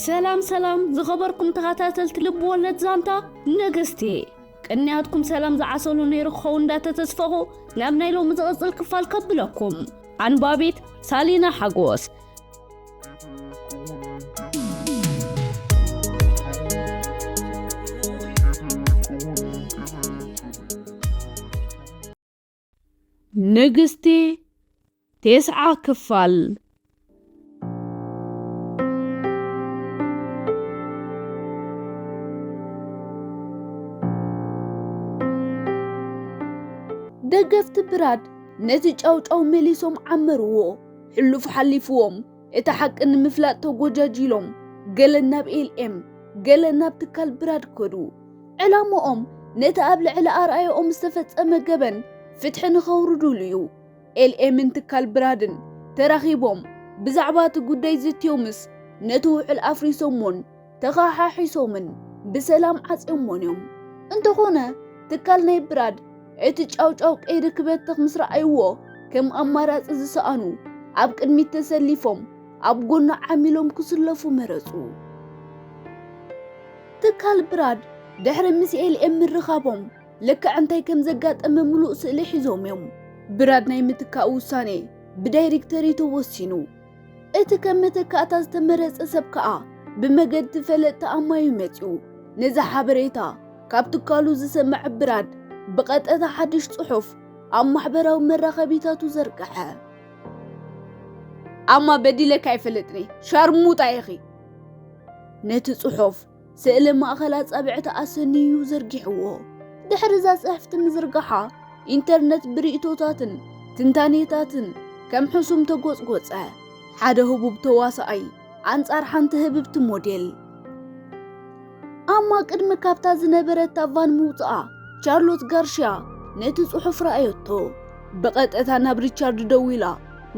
ሰላም ሰላም ዝኸበርኩም ተኸታተልቲ ልብ ወለድ ዛንታ ንግስቲ፣ ቅንያትኩም ሰላም ዝዓሰሉ ነይሩ ክኸውን እንዳተተስፈኹ ናብ ናይ ሎሚ ዝቕጽል ክፋል ከብለኩም። ኣንባቢት ሳሊና ሓጎስ። ንግስቲ ተስዓ ክፋል። ደገፍቲ ብራድ ነቲ ጫውጫው መሊሶም ዓመርዎ። ሕሉፍ ሓሊፍዎም፣ እቲ ሓቂ ንምፍላጥ ተጎጃጂሎም፣ ገለ ናብ ኤልኤም፣ ገለ ናብ ትካል ብራድ ከዱ። ዕላምኦም ነቲ ኣብ ልዕሊ ኣርኣያኦም ዝተፈጸመ ገበን ፍትሒ ንኸውርዱሉ እዩ። ኤልኤምን ትካል ብራድን ተራኺቦም ብዛዕባ እቲ ጉዳይ ዘትዮምስ፣ ነቲ ውዕል ኣፍሪሶሞን ተኸሓሒሶምን ብሰላም ዓጽዮሞን እዮም። እንተኾነ፣ ትካል ናይ ብራድ እቲ ጫውጫው ቀይዲ ክበትኽ ምስ ረኣይዎ፣ ከም ኣማራጺ ዝሰኣኑ፣ ኣብ ቅድሚት ተሰሊፎም ኣብ ጎኑ ዓሚሎም ክስለፉ መረጹ። ትካል ብራድ ድሕሪ ምስ ኤልኤም ምርኻቦም፣ ልክዕ እንታይ ከም ዘጋጠመ ምሉእ ስእሊ ሒዞም እዮም። ብራድ ናይ ምትካእ ውሳኔ ብዳይሬክተር እዩ ተወሲኑ። እቲ ከም መተካእታ ዝተመረጸ ሰብ ከኣ ብመገዲ ፈለጥቲ ኣማ እዩ መጺኡ። ነዚ ሓበሬታ ካብ ትካሉ ዝሰምዐ ብራድ ብቐጥታ ሓድሽ ጽሑፍ ኣብ ማሕበራዊ መራኸቢታቱ ዘርግሐ። ኣማ በዲለካ ኣይፈልጥን እየ፣ ሻርሙጣ ኢኺ። ነቲ ጽሑፍ ስእሊ ማእከል ኣጻብዕቲ ኣሰንዩ ዘርጊሕዎ። ድሕሪ እዛ ጽሕፍቲ ምዝርጋሓ፣ ኢንተርነት ብርእይቶታትን ትንታኔታትን ከም ሕሱም ተጎጽጎጸ። ሓደ ህቡብ ተዋሳኣይ ኣንጻር ሓንቲ ህብብቲ ሞዴል። ኣማ ቅድሚ ካብታ ዝነበረታ ቫን ምውጽኣ፣ ቻርሎት ጋርሽያ ነቲ ጽሑፍ ረኣየቶ። ብቐጥታ ናብ ሪቻርድ ደዊላ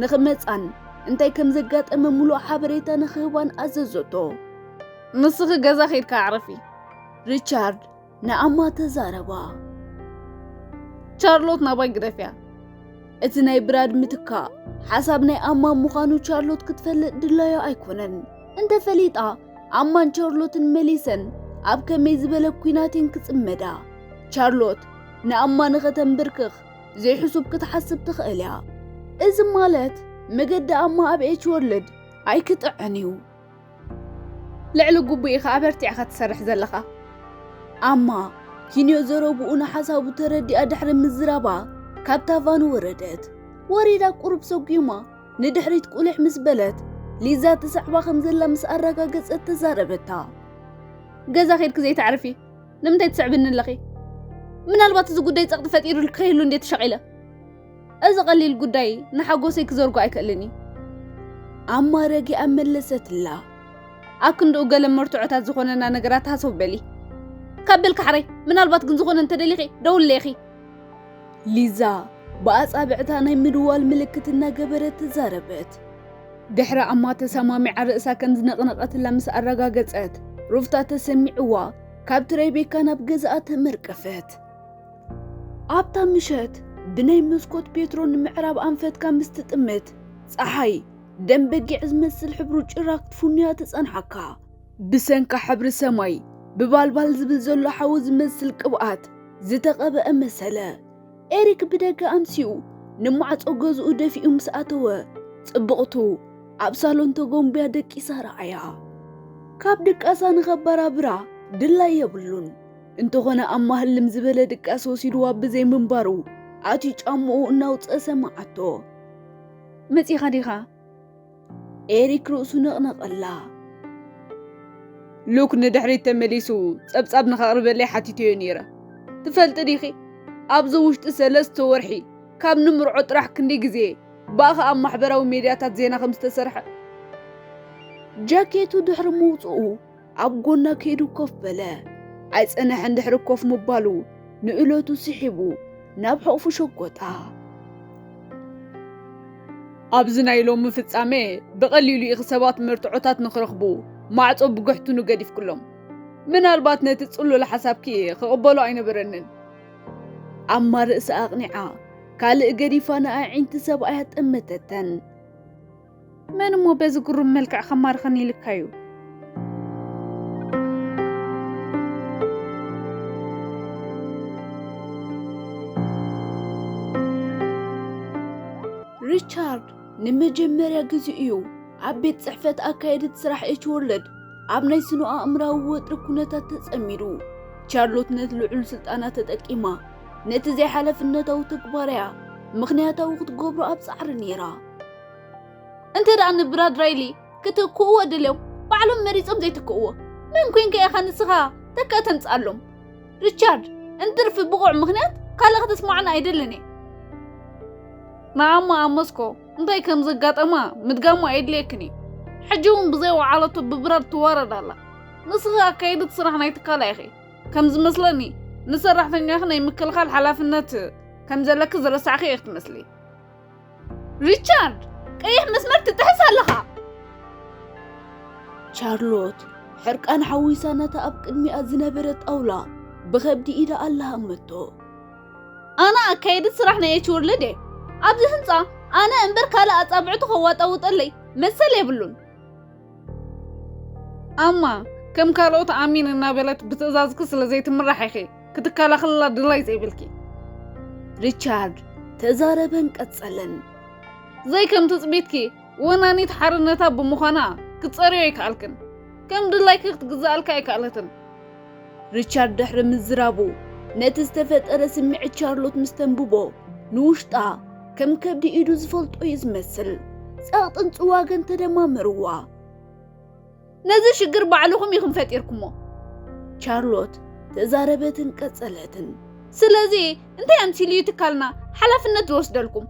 ንኽመጻን እንታይ ከም ዘጋጠመ ምሉእ ሓበሬታ ንኽህባን ኣዘዘቶ። ንስኺ ገዛ ኸይድካ ኣዕርፊ። ሪቻርድ ንኣማ ተዛረባ። ቻርሎት ናባይ ግደፍያ። እቲ ናይ ብራድ ምትካእ ሓሳብ ናይ ኣማ ምዃኑ ቻርሎት ክትፈልጥ ድላያ ኣይኮነን። እንተፈሊጣ፣ ኣማን ቻርሎትን መሊሰን ኣብ ከመይ ዝበለ ኲናት እየን ክጽመዳ። ቻርሎት ንኣማ ንኸተንብርክኽ ዘይሕሱብ ክትሓስብ ትኽእል እያ። እዚ ማለት መገዲ ኣማ ኣብ ኤች ወርልድ ኣይክጥዕን እዩ። ልዕሊ ግቡእ ኢኻ ኣበርቲዕኻ ትሰርሕ ዘለኻ። ኣማ ኪንዮ ዘረብኡ ንሓሳቡ ተረዲኣ ድሕሪ ምዝራባ ካብታ ቫን ወረደት። ወሪዳ ቁሩብ ሰጒማ ንድሕሪት ቁሊሕ ምስ በለት፣ ሊዛ ትስዕባ ከም ዘላ ምስ ኣረጋገጸት ተዛረበታ። ገዛ ኬድኪ ዘይተዕርፊ ንምንታይ ትስዕብኒ ኣለኺ? ምናልባት እዚ ጉዳይ ጸቕጢ ፈጢሩልኪ ከይህሉ እንዴ ተሸቒለ? እዚ ቀሊል ጉዳይ ንሓጎሰይ ክዘርጎ ኣይክእልን እዩ። ኣማ ረጊኣ መለሰትላ። ኣብ ክንድኡ ገለ መርትዖታት ዝኾነና ነገራት ሃሰው በሊ። ካብ በልካ ሕራይ፣ ምናልባት ግን ዝኾነ እንተደሊኺ ደውልለይ ኢኺ። ሊዛ ብኣጻብዕታ ናይ ምድዋል ምልክት እናገበረት ተዛረበት። ድሕሪ ኣማ ተሰማሚዓ ርእሳ ከም ዝነቕነቐትላ ምስ ኣረጋገጸት፣ ሩፍታ ተሰሚዕዋ ካብቲ ሬቤካ ናብ ገዛኣ ተመርቀፈት። ኣብታ ምሸት ብናይ መስኮት ፔትሮ ንምዕራብ ኣንፈትካ ምስ ትጥምት፣ ጸሓይ ደም በጊዕ ዝመስል ሕብሩ ጭራ ክትፍኑያ ትጸንሓካ። ብሰንካ ሕብሪ ሰማይ ብባልባል ዝብል ዘሎ ሓዊ ዝመስል ቅብኣት ዝተቐብአ መሰለ። ኤሪክ ብደገ ኣምሲኡ ንማዕጾ ገዝኡ ደፊኡ ምስ ኣተወ፣ ጽብቕቱ ኣብ ሳሎን ተጎንብያ ደቂሳ ረኣያ። ካብ ድቃሳ ንኸበራብራ ድላይ የብሉን። እንተኾነ ኣማ ህልም ዝበለ ድቃስ ወሲድዋ ብዘይ ምንባሩ፣ ኣትዩ ጫምኡ እናውጽአ ሰማዓቶ። መጺኻ ዲኻ? ኤሪክ ርእሱ ነቕነቐላ። ሉክ ንድሕሪት ተመሊሱ ጸብጻብ ንኸቕርበለይ ሓቲተዮ ነይረ። ትፈልጢ ዲኺ? ኣብዚ ውሽጢ ሰለስተ ወርሒ ካብ ንምርዖ ጥራሕ ክንደይ ግዜ ብኣኻ ኣብ ማሕበራዊ ሜድያታት ዜና ከም ዝተሰርሐ። ጃኬቱ ድሕሪ ምውጽኡ ኣብ ጎና ከይዱ ኮፍ በለ። ኣይጸነሐን ድሕሪ ኮፍ ምባሉ ንእለቱ ስሒቡ ናብ ሕቑፉ ሸጎጣ። ኣብዚ ናይ ሎሚ ፍጻሜ ብቐሊሉ ኢኺ ሰባት መርትዖታት ንኽረኽቡ ማዕጾ ብግሕትኑ ገዲፍክሎም። ምናልባት ነቲ ጽሉል ሓሳብኪ ክቕበሎ ኣይነበረንን። ኣማ ርእሳ ኣቕኒዓ ካልእ ገዲፋ ንኣዒንቲ ሰብኣያ ጠመተተን። መን እሞ በዚ ግሩም መልክዕ ከማርኸኒ ኢልካዩ? ሪቻርድ ንመጀመርያ ግዜ እዩ ኣብ ቤት ጽሕፈት ኣካየድት ስራሕ ኤች ወርልድ ኣብ ናይ ስነ ኣእምራዊ ወጥሪ ኩነታት ተጸሚዱ። ቻርሎት ነቲ ልዑል ስልጣና ተጠቂማ ነቲ ዘይሓላፍነታዊ ተግባርያ ምኽንያታዊ ክትገብሮ ኣብ ጻዕሪ ነይራ። እንተ ደኣ ንብራድ ራይሊ ክትክእዎ ደልዮም ባዕሎም መሪጾም ዘይትክእዎ መን ኮንካ ኢኻ ንስኻ ተካ ተምጽኣሎም? ሪቻርድ፣ እንትርፊ ብቑዕ ምኽንያት ካልእ ከተስማዕና ኣይደልን እየ። ንኣማ ኣመስኮ እንታይ ከም ዘጋጠማ ምድጋሙ ኣየድልየክን እዩ። ሕጂ እውን ብዘይ ወዓለቶ ብብራድ ትዋረድ ኣላ። ንስኺ ኣካየድት ስራሕ ናይ ትካላ ኢኺ። ከም ዝመስለኒ ንሰራሕተኛኺ ናይ ምክልኻል ሓላፍነት ከም ዘለኪ ዝረሳዕኺ ኢኺ ትመስሊ። ሪቻርድ፣ ቀይሕ መስመር ትጥሕስ ኣለኻ። ቻርሎት ሕርቃን ሓዊሳ ነታ ኣብ ቅድሚኣ ዝነበረ ጣውላ ብኸብዲ ኢዳ ኣላሃመቶ። ኣነ ኣካየድት ስራሕ ናይ ኤች ወርልድ እየ። ኣብዚ ህንጻ ኣነ እምበር ካልእ ኣጻብዕቱ ከዋጣውጠለይ መሰል የብሉን። ኣማ፣ ከም ካልኦት ኣሚን እናበለት ብትእዛዝኪ ስለ ዘይትምራሕ ኢኺ ክትከላኸልላ ድላይ ዘይብልኪ። ሪቻርድ ተዛረበን ቀጸለን። ዘይ ከም ትጽቢትኪ ወናኒት ሓርነታ ብምዃና ክትጸርዮ ኣይከኣልክን። ከም ድላይኪ ክትግዝኣልካ ኣይከኣለትን። ሪቻርድ ድሕሪ ምዝራቡ ነቲ ዝተፈጠረ ስምዒት ቻርሎት ምስ ተንብቦ ንውሽጣ ከም ከብዲ ኢዱ ዝፈልጦ እዩ ዝመስል። ጸቕጥን ጽዋገን ተደማመርዋ። ነዚ ሽግር ባዕልኹም ኢኹም ፈጢርኩሞ። ቻርሎት ተዛረበትን ቀጸለትን። ስለዚ እንታይ ኣምሲሉ እዩ ትካልና ሓላፍነት ዝወስደልኩም?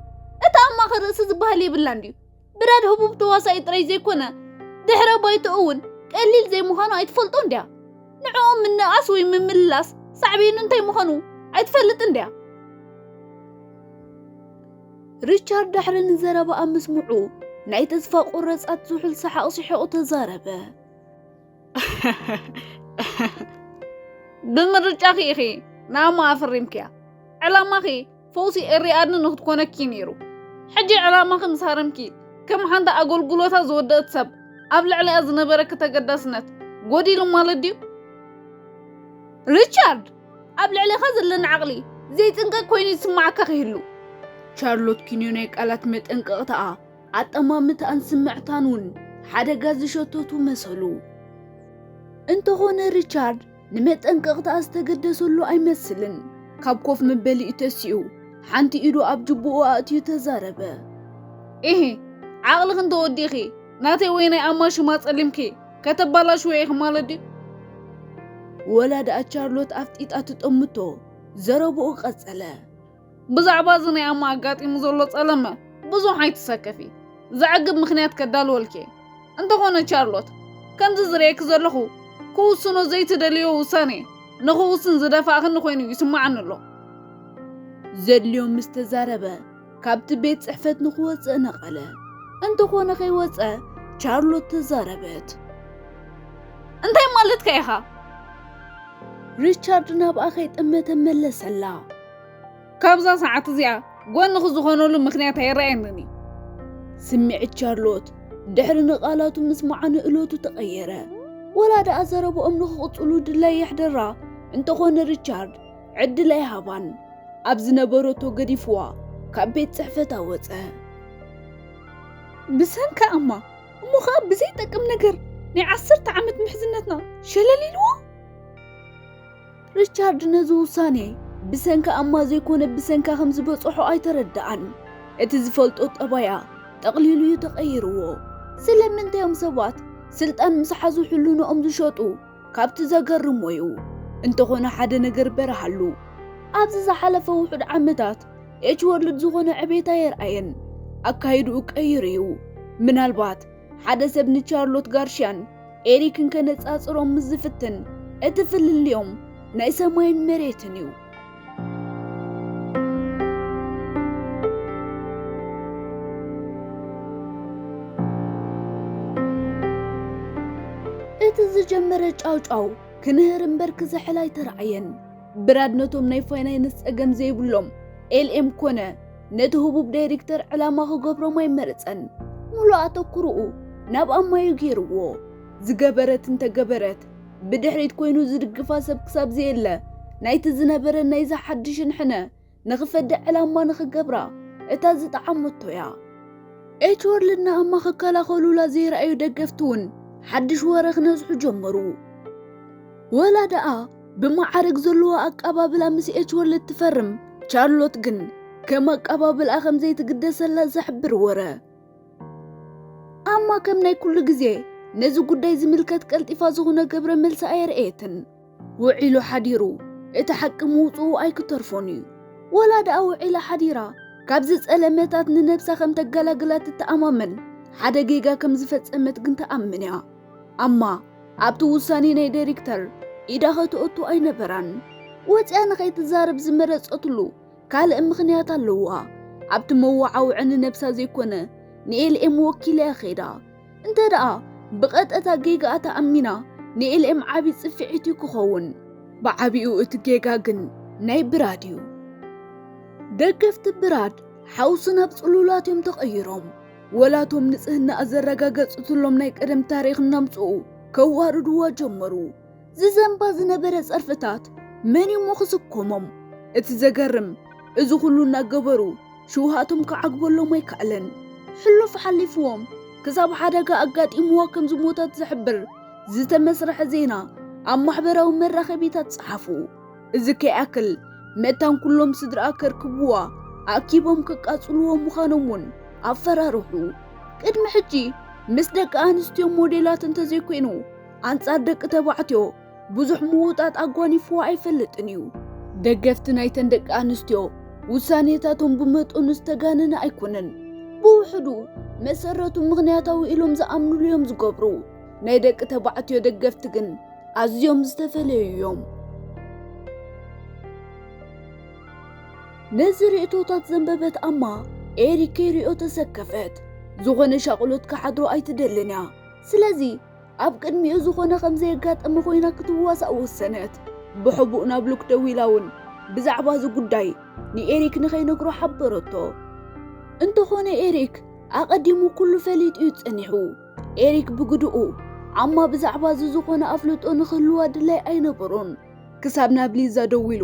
እታ ኣማኸ ርእሲ ዝበሃል የብላን ድዩ? ብራድ ህቡብ ተዋሳኢ ጥራይ ዘይኮነ ድሕረ ባይትኡ እውን ቀሊል ዘይምዃኑ ኣይትፈልጦን ድያ? ንዕኡ ምንኣስ ወይ ምምልላስ ሳዕቤኑ እንታይ ምዃኑ ኣይትፈልጥን ድያ? ሪቻርድ ድሕሪ ንዘረባኣ ምስምዑ ናይ ተስፋ ቆረጻት ዝሑል ሰሓቕ ስሒቑ ተዛረበ። ብምርጫኺ ኢኺ ንኣማ ኣፈሪምክያ። ዕላማኺ ፈውሲ ኤሪኣድኒ ንክትኮነኪ ነይሩ። ሕጂ ዕላማኺ ምስ ሃረምኪ ከም ሓንቲ ኣገልግሎታ ዝወደእት ሰብ ኣብ ልዕሊኣ ዝነበረኪ ተገዳስነት ጎዲሉ ማለት ድዩ? ሪቻርድ፣ ኣብ ልዕሊኻ ዘለኒ ዓቕሊ ዘይጽንቀቅ ኮይኑ ዝስማዓካ ክህሉ። ቻርሎት ኪንዮ ናይ ቃላት መጠንቀቕታኣ ኣጠማምታኣን ስምዕታን እውን ሓደጋ ዝሸተቱ መሰሉ። እንተኾነ ሪቻርድ ንመጠንቀቕታኣ ዝተገደሰሉ ኣይመስልን። ካብ ኮፍ መበሊኡ ተሲኡ ሓንቲ ኢዱ ኣብ ጅቡኡ ኣእትዩ ተዛረበ። ኢሂ፣ ዓቕልኺ እንተወዲእኺ ናተይ ወይ ናይ ኣማ ሽማ ጸሊምኪ ከተባላሽዎ ኢኺ ማለት ድዩ? ወላ ደኣ ቻርሎት ኣፍጢጣ ትጠምቶ ዘረብኡ ቀጸለ። ብዛዕባ እዚ ናይ ኣማ ኣጋጢሙ ዘሎ ጸለመ ብዙሕ ኣይትሰከፊ። ዘዕግብ ምኽንያት ከዳልወልኪ እየ። እንተኾነ ቻርሎት፣ ከምዚ ዝርእየኪ ዘለኹ ክውስኖ ዘይትደልዮ ውሳኔ ንኽውስን ዝደፋእኽኒ ኮይኑ ይስምዓኒ ኣሎ። ዘድልዮ ምስ ተዛረበ ካብቲ ቤት ጽሕፈት ንኽወጽእ ነቐለ። እንተኾነ ከይወጸ ቻርሎት ተዛረበት። እንታይ ማለትካ ኢኻ? ሪቻርድ ናብኣ ከይጠመተ መለሰላ። ካብዛ ሰዓት እዚኣ ጎንኺ ዝኾነሉ ምኽንያት ኣይረኣየንን እዩ። ስምዒት ቻርሎት ድሕሪ ንቓላቱ ምስማዓ ንእለቱ ተቐየረ። ወላ ደኣ ዘረብኦም ንኽቕጽሉ ድላይ የሕደራ፣ እንተኾነ ሪቻርድ ዕድል ኣይሃባን። ኣብ ዝነበረቶ ገዲፍዋ ካብ ቤት ጽሕፈት ኣወጸ። ብሰንካ ኣማ እሞ ኸኣ ብዘይጠቅም ነገር ናይ ዓሰርተ ዓመት ምሕዝነትና ሸለል ኢልዎ። ሪቻርድ ነዚ ውሳኔ ብሰንካ ኣማ ዘይኮነ ብሰንካ ከም ዝበጽሖ ኣይተረድኣን። እቲ ዝፈልጦ ጠባያ ጠቕሊሉ እዩ ተቐይርዎ። ስለምንታይ እዮም ሰባት ስልጣን ምስ ሓዙ ሕልንኦም ዝሸጡ ካብቲ ዘገርሞ እዩ። እንተኾነ ሓደ ነገር በርሃሉ። ኣብዚ ዝሓለፈ ውሑድ ዓመታት ኤች ወርልድ ዝኾነ ዕቤት ኣየርኣየን። ኣካይድኡ ቀይሩ እዩ። ምናልባት ሓደ ሰብ ንቻርሎት ጋርሽያን ኤሪክን ከነጻጽሮም ምስ ዝፍትን እቲ ፍልልዮም ናይ ሰማይን መሬትን እዩ። እቲ ዝጀመረ ጫውጫው ክንህር እምበር ክዝሕል ኣይተራእየን። ብራድ ነቶም ናይ ፋይናንስ ጸገም ዘይብሎም ኤልኤም ኮነ ነቲ ህቡብ ዳይሬክተር ዕላማ ክገብሮም ኣይመረጸን። ሙሉእ ኣተኩሮኡ ናብ ኣማዩ ገይርዎ። ዝገበረት እንተገበረት ብድሕሪት ኮይኑ ዝድግፋ ሰብ ክሳብ ዘየለ ናይቲ ዝነበረ ናይዚ ሓድሽን ሕነ ንኽፈድእ ዕላማ ንኽገብራ እታ ዝጠዓመቶ እያ። ኤች ወርልድ ንኣማ ክከላኸሉላ ዘይረኣዩ ደገፍቲ እውን ሓድሽ ወረ ክነዝሑ ጀመሩ። ወላ ደኣ ብመዓርግ ዘለዎ ኣቀባብላ ምስ ኤች ወርልድ ትፈርም፣ ቻርሎት ግን ከም ኣቀባብልኣ ከም ዘይትግደሰላ ዝሕብር ወረ። ኣማ ከም ናይ ኩሉ ግዜ ነዚ ጉዳይ ዝምልከት ቀልጢፋ ዝኾነ ግብረ መልሲ ኣየርእየትን። ውዒሉ ሓዲሩ እቲ ሓቂ ምውፅኡ ኣይክተርፎን እዩ። ወላ ደኣ ውዒላ ሓዲራ ካብ ዝጸለመታት ንነብሳ ከም ተገላግላ ትተኣማመን ሓደ ጌጋ ከም ዝፈጸመት ግን ትኣምን እያ። ኣማ ኣብቲ ውሳኔ ናይ ዳይሬክተር ኢዳ ከተእቱ ኣይነበራን። ወፂኣ ንኸይትዛረብ ዝመረጸትሉ ካልእ ምኽንያት ኣለዋ። ኣብቲ መወዓውዒ ንነብሳ ዘይኮነ ንኤልኤም ወኪላ እያ ኸይዳ። እንተ ደኣ ብቐጥታ ጌጋኣ ተኣሚና ንኤልኤም ዓቢ ጽፍዒት እዩ ክኸውን። ብዓቢኡ እቲ ጌጋ ግን ናይ ብራድ እዩ። ደገፍቲ ብራድ ሓውሲ ናብ ጽሉላት እዮም ተቐይሮም። ወላቶም ንጽህናኣ ዘረጋገጽትሎም ናይ ቀደም ታሪኽ እናምጽኡ ከዋርድዋ ጀመሩ። ዝዘንባ ዝነበረ ጸርፍታት መን እዩሞ ክስከሞም? እቲ ዘገርም፣ እዚ ኩሉ እናገበሩ ሽውሃቶም ክዓግበሎም ኣይከኣለን። ሕሉፍ ሓሊፍዎም ክሳብ ሓደጋ ኣጋጢምዋ ከም ዝሞታት ዝሕብር ዝተመስረሐ ዜና ኣብ ማሕበራዊ መራኸቢታት ጸሓፉ። እዚ ከይኣክል መታን ኩሎም ስድራኣ ከርክብዋ ኣኪቦም ክቃጽልዎ ምዃኖም እውን ኣፈራርሑ። ቅድሚ ሕጂ ምስ ደቂ ኣንስትዮ ሞዴላት እንተዘይኮይኑ ኣንጻር ደቂ ተባዕትዮ ብዙሕ ምውጣጥ ኣጓኒፍዋ ኣይፈልጥን እዩ። ደገፍቲ ናይተን ደቂ ኣንስትዮ ውሳኔታቶም ብመጠኑ ዝተጋነነ ኣይኮነን። ብውሕዱ መሰረቱ ምኽንያታዊ ኢሎም ዝኣምኑሉ እዮም ዝገብሩ። ናይ ደቂ ተባዕትዮ ደገፍቲ ግን ኣዝዮም ዝተፈለዩ እዮም። ነዚ ርእቶታት ዘንበበት ኣማ ኤሪክ ከይሪኦ ተሰከፈት። ዝኾነ ሻቕሎት ክሓድሮ ኣይትደልን እያ። ስለዚ ኣብ ቅድሚኡ ዝኾነ ከም ዘየጋጠመ ኮይና ክትዋሳእ ወሰነት። ብሕቡእ ናብ ሉክ ደዊላ እውን ብዛዕባ እዚ ጉዳይ ንኤሪክ ንኸይነግሮ ሓበረቶ። እንተኾነ ኤሪክ ኣቐዲሙ ኩሉ ፈሊጡ እዩ ጸኒሑ። ኤሪክ ብግድኡ ኣማ ብዛዕባ እዚ ዝኾነ ኣፍልጦ ንክህልዋ ድላይ ኣይነበሮን። ክሳብ ናብ ሊዛ ደዊሉ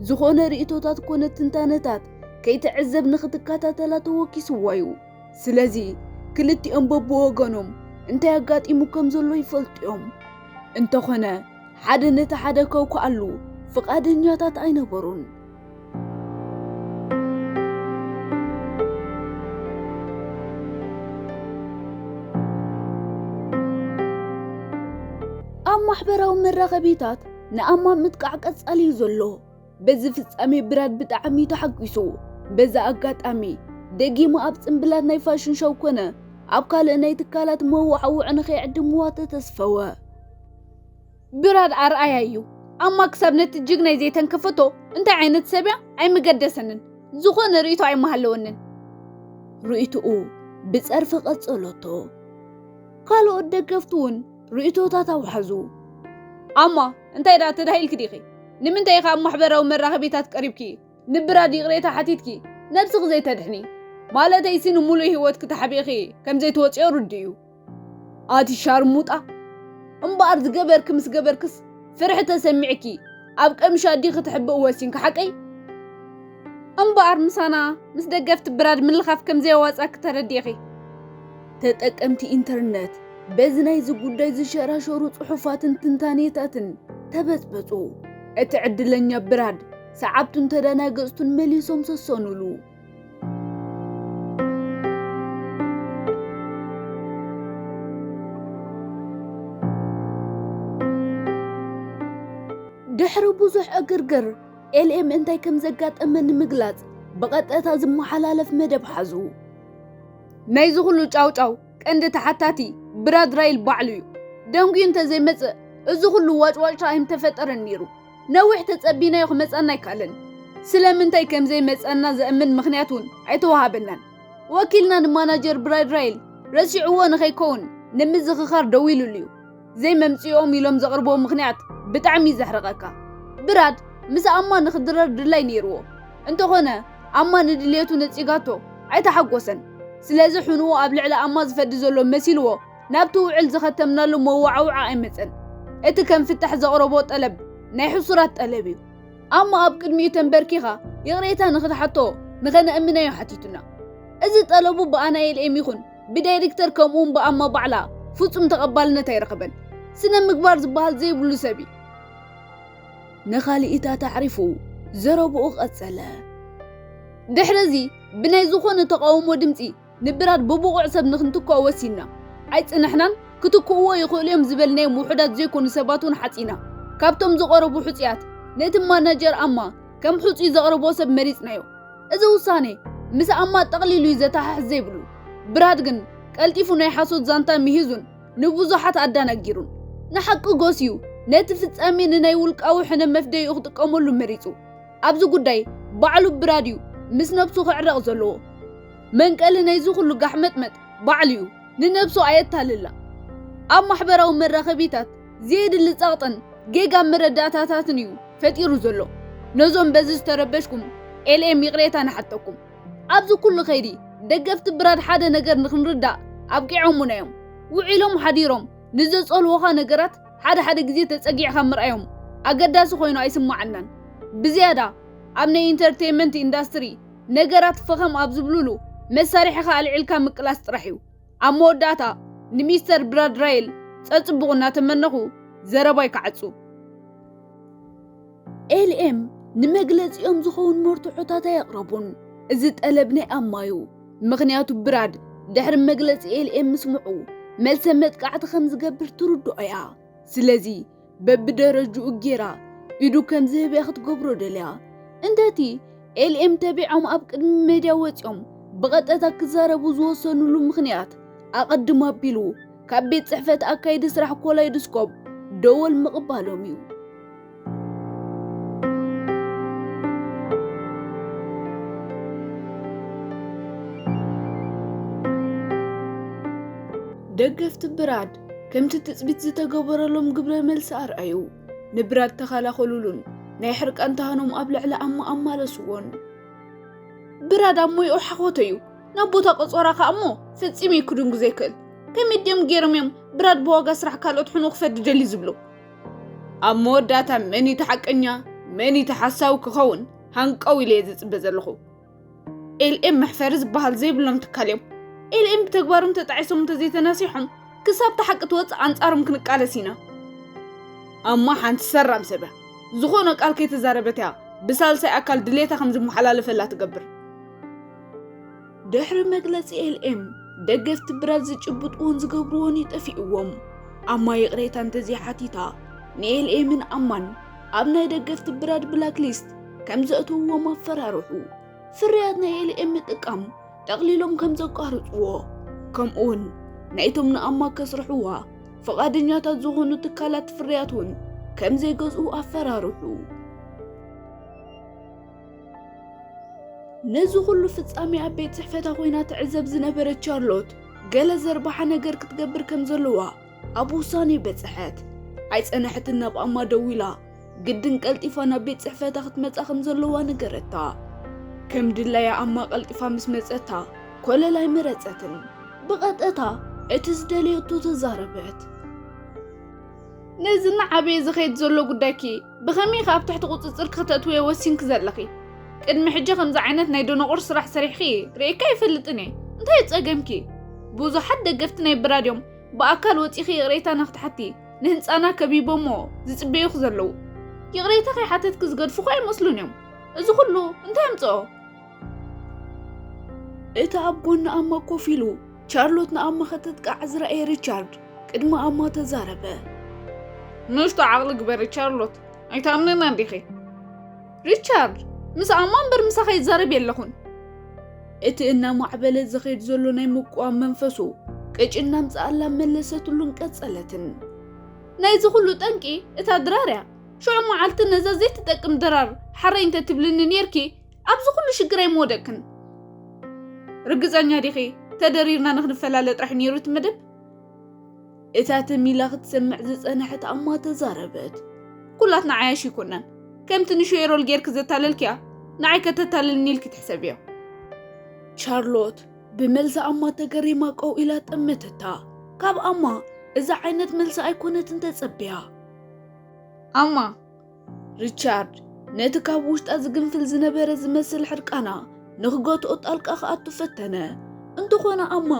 ዝኾነ ርእቶታት ኮነ ትንታነታት ከይትዕዘብ ንክትከታተላ ተወኪስዋ እዩ። ስለዚ ክልቲኦም በብወገኖም እንታይ ኣጋጢሙ ከም ዘሎ ይፈልጡ እዮም። እንተኾነ ሓደ ነቲ ሓደ ከውክኣሉ ፍቓደኛታት ኣይነበሩን። ኣብ ማሕበራዊ መራኸቢታት ንኣማ ምጥቃዕ ቀጻሊ እዩ ዘሎ። በዚ ፍጻሜ ብራድ ብጣዕሚ ተሓጒሱ። በዚ ኣጋጣሚ ደጊሙ ኣብ ጽምብላት ናይ ፋሽን ሾው ኮነ ኣብ ካልእ ናይ ትካላት መወዓውዒ ንኸይዕድምዋ ተተስፈወ። ብራድ ኣርኣያ እዩ። ኣማ ክሳብ ነቲ ጅግናይ ዘይተንከፈቶ እንታይ ዓይነት ሰብ እያ ኣይምገደሰንን። ዝኾነ ርእይቶ ኣይመሃለወንን። ርእይቶኡ ብጸርፊ ቀጸለቶ። ካልኦት ደገፍቲ እውን ርእይቶታት ኣውሓዙ። ኣማ እንታይ ደኣ ተዳሂልኪ ዲኺ? ንምንታይ ኢኻ ኣብ ማሕበራዊ መራኸቢታት ቀሪብኪ ንብራድ ይቕሬታ ሓቲትኪ ነብስኺ ዘይተድሕኒ? ማለተይሲ ንምሉእ ህይወትኪ ተሓቢእኺ ከም ዘይትወጽዮ ርዱእ እዩ። ኣቲ ሻርሙጣ! እምበኣር ዝገበርኪ ምስ ገበርክስ ፍርሒ ተሰሚዕኪ ኣብ ቀምሻ ዲኺ ክትሕብእ ወሲንኪ ሓቀይ? እምበኣር ምሳና ምስ ደገፍቲ ብራድ ምልኻፍ ከም ዘየዋጻኪ ተረዲእኺ። ተጠቀምቲ ኢንተርነት በዚ ናይዚ ጉዳይ ዝሸራሸሩ ጽሑፋትን ትንታኔታትን ተበጽበጹ። እቲ ዕድለኛ ብራድ ሰዓብቱን ተደናገጽቱን መሊሶም ሰሰኑሉ። ድሕሪ ብዙሕ ዕግርግር ኤልኤም እንታይ ከም ዘጋጠመ ንምግላጽ ብቐጥታ ዝመሓላለፍ መደብ ሓዙ። ናይዚ ኩሉ ጫውጫው ቀንዲ ተሓታቲ ብራድ ራይል ባዕሉ እዩ። ደንጉዩ እንተዘይመጽእ እዚ ኩሉ ዋጭዋጭታ ኣይምተፈጠረን ነይሩ። ነዊሕ ተጸቢናዮ ክመጸና ኣይከኣለን። ስለምንታይ ከም ዘይመጸና ዘእምን ምኽንያት እውን ኣይተዋሃበናን። ወኪልና ንማናጀር ብራድ ራይል ረሲዕዎ ንኸይከውን ንምዝኽኻር ደዊሉሉ እዩ። ዘይመምጽኦም ኢሎም ዘቕርብዎ ምኽንያት ብጣዕሚ እዩ ዘሕርቐካ። ብራድ ምስ ኣማ ንኽድረር ድላይ ነይርዎ። እንተኾነ ኣማ ንድልየቱ ነጺጋቶ ኣይተሓጎሰን። ስለዚ ሕንኡ ኣብ ልዕሊ ኣማ ዝፈዲ ዘሎ መሲልዎ ናብቲ ውዕል ዝኸተምናሉ መወዓውዓ ኣይመጸን። እቲ ከም ፍታሕ ዘቕረቦ ጠለብ ናይ ሕሱራት ጠለብ እዩ። ኣማ ኣብ ቅድሚኡ ተንበርኪኻ ይቕሬታ ንኽትሓቶ ንኸነእምናዮ ሓቲቱና። እዚ ጠለቡ ብኣና ኤልኤም ይኹን ብዳይሬክተር ከምኡውን ብኣማ ባዕላ ፍጹም ተቐባልነት ኣይረኸበን። ስነ ምግባር ዝበሃል ዘይብሉ ሰብ እዩ። ንኻልኢታት ኣዕሪፉ ዘረብኡ ቀጸለ። ድሕሪ እዚ ብናይ ዝኾነ ተቓውሞ ድምጺ ንብራድ ብብቑዕ ሰብ ንኽንትክኦ ወሲንና። ኣይጽንሕናን፣ ክትክእዎ ይኽእሉ እዮም ዝበልናዮም ውሑዳት ዘይኮኑ ሰባት እውን ሓጺና። ካብቶም ዝቐረቡ ሕጹያት ነቲ ማናጀር ኣማ ከም ሕጹይ ዘቕረቦ ሰብ መሪጽናዮ። እዚ ውሳኔ ምስ ኣማ ጠቕሊሉ እዩ ዘተሓሕዝ ዘይብሉ። ብራድ ግን ቀልጢፉ ናይ ሓሶት ዛንታ ምሂዙን ንብዙሓት ኣዳናጊሩን። ንሓቂ ጎስዩ ነቲ ፍጻሜ ንናይ ውልቃዊ ሕነ መፍደይኡ ክጥቀመሉ መሪጹ። ኣብዚ ጉዳይ ባዕሉ ብራድ እዩ ምስ ነብሱ ክዕረቕ ዘለዎ። መንቀሊ ናይዚ ኩሉ ጋሕመጥመጥ ባዕሉ እዩ። ንነብሱ ኣየታልላ። ኣብ ማሕበራዊ መራኸቢታት ዘየድሊ ጸቕጥን ጌጋ መረዳእታታትን እዩ ፈጢሩ ዘሎ። ነዞም በዚ ዝተረበሽኩም ኤልኤም ይቕሬታ ንሓተኩም። ኣብዚ ኩሉ ከይዲ ደገፍቲ ብራድ ሓደ ነገር ንኽንርዳእ ኣብቂዖሙና እዮም። ውዒሎም ሓዲሮም ንዘጸልወኻ ነገራት ሓደ ሓደ ግዜ ተጸጊዕካ ምርኣዮም ኣገዳሲ ኮይኑ ኣይስማዓናን። ብዝያዳ ኣብ ናይ ኢንተርቴይንመንት ኢንዳስትሪ ነገራት ፈኸም ኣብ ዝብሉሉ መሳርሒኻ ኣልዒልካ ምቅላስ ጥራሕ እዩ። ኣብ መወዳእታ ንሚስተር ብራድ ራይል ጸጽቡቕ እናተመነኹ ዘረባይ ክዓጹ። ኤልኤም ንመግለጺኦም ዝኸውን መርትዖታት ኣየቕረቡን። እዚ ጠለብ ናይ ኣማ እዩ። ምኽንያቱ ብራድ ድሕሪ መግለጺ ኤልኤም ምስምዑ መልሰ መጥቃዕቲ ከም ዝገብር ትርድኦ እያ። ስለዚ በብደረጅኡ ጌራ ኢዱ ከም ዝህብ እያ ክትገብሮ ደልያ። እንተቲ ኤልኤም ተቢዖም ኣብ ቅድሚ ሜድያ ወጺኦም ብቐጥታ ክዛረቡ ዝወሰኑሉ ምኽንያት ኣቐድም ኣቢሉ ካብ ቤት ጽሕፈት ኣካይዲ ስራሕ ኮላይዶስኮፕ ደወል ምቕባሎም እዩ። ደገፍቲ ብራድ ከምቲ ትጽቢት ዝተገበረሎም ግብረ መልሲ ኣርኣዩ። ንብራድ ተኸላኸሉሉን ናይ ሕርቃን ተሃኖም ኣብ ልዕሊ ኣማ ኣማለስዎን። ብራድ ኣብ ሞይኡ ሓኾተ እዩ። ናብ ቦታ ቆጾራ ከኣ እሞ ፈጺሙ እዩ ክድንጉ ዘይክእል። ከመይ ድዮም ገይሮም እዮም ብራድ ብዋጋ ስራሕ ካልኦት ሕኑቕ ክፈዲ ደልዩ ዝብሉ? ኣብ መወዳእታ መን እዩ እቲ ሓቀኛ፣ መን እዩ እቲ ሓሳዊ ክኸውን ሃንቀው ኢለ እየ ዝጽበ ዘለኹ። ኤልኤም መሕፈሪ ዝበሃል ዘይብሎም ትካል እዮም። ኤልኤም ብተግባሮም ተጣዒሶም እንተዘይተናሲሖም ክሳብ እቲ ሓቂ ትወጽእ ኣንጻሮም ክንቃለስ ኢና። ኣማ ሓንቲ ሰራም ሰብ እያ። ዝኾነ ቃል ከይተዛረበት እያ ብሳልሳይ ኣካል ድሌታ ከም ዝመሓላለፈላ ትገብር። ድሕሪ መግለጺ ኤልኤም ደገፍቲ ብራድ ዝጭብጥዎን ዝገብርዎን እዩ ጠፊእዎም። ኣማ ይቕሬታ እንተዘይሓቲታ ንኤልኤምን ኣማን ኣብ ናይ ደገፍቲ ብራድ ብላክ ሊስት ከም ዘእትውዎም ኣፈራርሑ። ፍርያት ናይ ኤልኤም ምጥቃም ጠቕሊሎም ከም ዘቋርጽዎ፣ ከምኡውን ናይቶም ንኣማ ከስርሕዋ ፍቓደኛታት ዝኾኑ ትካላት ፍርያት እውን ከም ዘይገዝኡ ኣፈራርሑ። ነዚ ኩሉ ፍጻሜ ኣብ ቤት ጽሕፈታ ኮይና ትዕዘብ ዝነበረት ቻርሎት ገለ ዘርባሓ ነገር ክትገብር ከም ዘለዋ ኣብ ውሳኔ በጽሐት። ኣይጸነሐትን ናብ ኣማ ደዊላ ግድን ቀልጢፋ ናብ ቤት ጽሕፈታ ክትመጻ ከም ዘለዋ ነገረታ። ከም ድላያ ኣማ ቀልጢፋ ምስ መጸታ ኮለል ኣይመረጸትን። ብቐጥታ እቲ ዝደለየቶ ተዛረበት። ነዚ እናዓበየ ዝኸይድ ዘሎ ጉዳይኪ ብኸመይ ኢኻ ኣብ ትሕቲ ቁጽጽርኪ ክተእትውዮ ወሲንኪ ዘለኺ? ቅድሚ ሕጂ ከምዚ ዓይነት ናይ ደነቑር ስራሕ ሰሪሕኺ ርእየካ ኣይፈልጥን እየ። እንታይ እዩ ጸገምኪ? ብዙሓት ደገፍቲ ናይ ብራድ እዮም ብኣካል ወጺኺ ይቕሬታ ንኽትሓቲ ንህንጻና ከቢቦሞ ዝጽበዩኺ ዘለዉ። ይቕሬታ ከይሓተትኪ ዝገድፉኺ ኣይመስሉን እዮም። እዚ ኩሉ እንታይ ኣምጽኦ? እቲ ኣብ ጎኒ ኣማ ኮፍ ኢሉ ቻርሎት ንኣማ ከተጥቅዓ ዝረኣየ ሪቻርድ ቅድሚ ኣማ ተዛረበ። ንእሽቶ ዓቕሊ ግበሪ ቻርሎት፣ ኣይትኣምንናን ዲኺ? ሪቻርድ፣ ምስ ኣማ እምበር ምሳኺ ይዛረብ የለኹን። እቲ እናማዕበለ ዝኸይድ ዘሎ ናይ ምቅዋም መንፈሱ ቅጭ እናምጽኣላ መለሰትሉን ቀጸለትን። ናይዚ ኩሉ ጠንቂ እታ ድራር እያ። ሽዑ መዓልቲ ነዛ ዘይትጠቅም ድራር ሓረይ እንተትብልኒ ኔርኪ ኣብዚ ኩሉ ሽግር ኣይምወደቅክን። ርግጸኛ ዲኺ ተደሪርና ንኽንፈላለ ጥራሕ ነይሩ እቲ መደብ? እታ ተሚላ ክትሰምዕ ዝጸንሐት ኣማ ተዛረበት። ኩላትና ዓያሽ ይኮናን። ከምቲ ንሽዌሮል ጌርኪ ዘታለልክያ ንዓይ ከተታልልኒ ኢልኪ ትሕሰብዮ። ቻርሎት ብመልሲ ኣማ ተገሪማ ቀው ኢላ ጠመተታ። ካብ ኣማ እዚ ዓይነት መልሲ ኣይኮነትን ተጸብያ። ኣማ፣ ሪቻርድ ነቲ ካብ ውሽጣ ዝግንፍል ዝነበረ ዝመስል ሕርቃና ንኽገትኦ ጣልቃ ክኣቱ ፈተነ። እንተኾነ ኣማ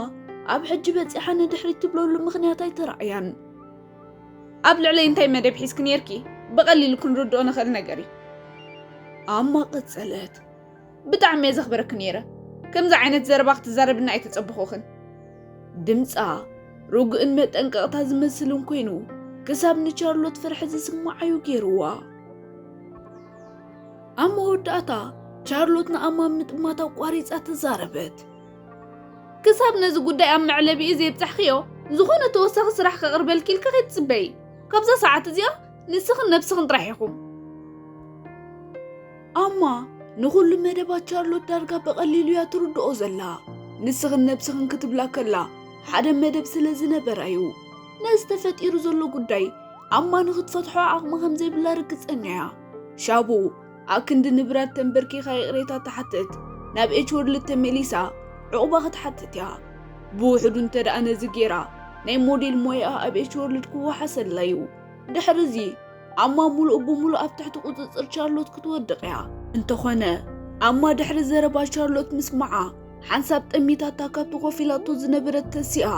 ኣብ ሕጂ በጺሓ ንድሕሪት ትብለሉ ምኽንያት ኣይተራእያን። ኣብ ልዕለይ እንታይ መደብ ሒዝኪ ነይርኪ? ብቐሊሉ ክንርድኦ ንኽእል ነገር እዩ። ኣማ ቀጸለት። ብጣዕሚ እየ ዘኽብረኪ ነይረ። ከምዚ ዓይነት ዘረባ ክትዛረብኒ ኣይተጸበኹኽን። ድምጻ ርጉእን መጠንቀቕታ ዝመስልን ኮይኑ፣ ክሳብ ንቻርሎት ፍርሒ ዝስምዓዩ ገይርዋ። ኣብ መወዳእታ ቻርሎት ንኣማ ምጥማት ኣቋሪጻ ተዛረበት። ክሳብ ነዚ ጉዳይ ኣብ መዕለቢኡ ዘየብጻሕክዮ፣ ዝኾነ ተወሳኺ ስራሕ ከቕርበልኪ ኢልኪ ከይትጽበዪ። ካብዛ ሰዓት እዚኣ ንስኽን ነብስኽን ጥራሕ ኢኹም። ኣማ ንኹሉ መደባት ቻርሎት ዳርጋ ብቐሊሉ እያ ትርድኦ ዘላ። ንስኽን ነብስኽን ክትብላ ከላ ሓደ መደብ ስለ ዝነበራ እዩ። ነዚ ተፈጢሩ ዘሎ ጉዳይ ኣማ ንኽትፈትሖ ዓቕሚ ከም ዘይብላ ርግጸኛ እያ። ሻቡ ኣብ ክንዲ ንብራት ተንበርኪኻ ይቕሬታ ትሓትት፣ ናብ ኤች ወርልድ ተመሊሳ ዕቑባ ክትሓትት እያ። ብውሕዱ እንተ ደኣ ነዚ ገይራ ናይ ሞዴል ሞያኣ ኣብ ኤች ወርልድ ክወሓሰላ እዩ። ድሕሪ እዚ ኣማ ሙሉእ ብሙሉእ ኣብ ትሕቲ ቁጽጽር ቻርሎት ክትወድቕ እያ። እንተኾነ ኣማ ድሕሪ ዘረባ ቻርሎት ምስማዓ ሓንሳብ ጠሚታታ ካብቲ ኮፍ ኢላቶ ዝነበረት ተሲኣ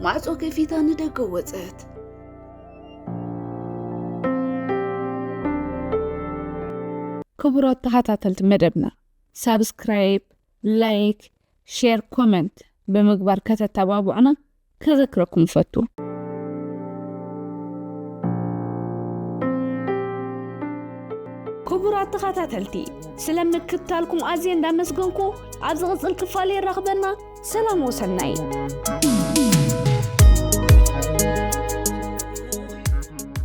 ማዕጾ ከፊታ ንደገ ወጸት። ክቡራት ተኸታተልቲ መደብና ሳብስክራይብ፣ ላይክ፣ ሼር፣ ኮመንት ብምግባር ከተተባብዑና ከዘክረኩም እፈቱ። ክቡራት ተኸታተልቲ፣ ስለ ምክትታልኩም ኣዝየ እንዳመስገንኩ ኣብ ዝቕጽል ክፋል የራኽበና። ሰላም ወሰናይ።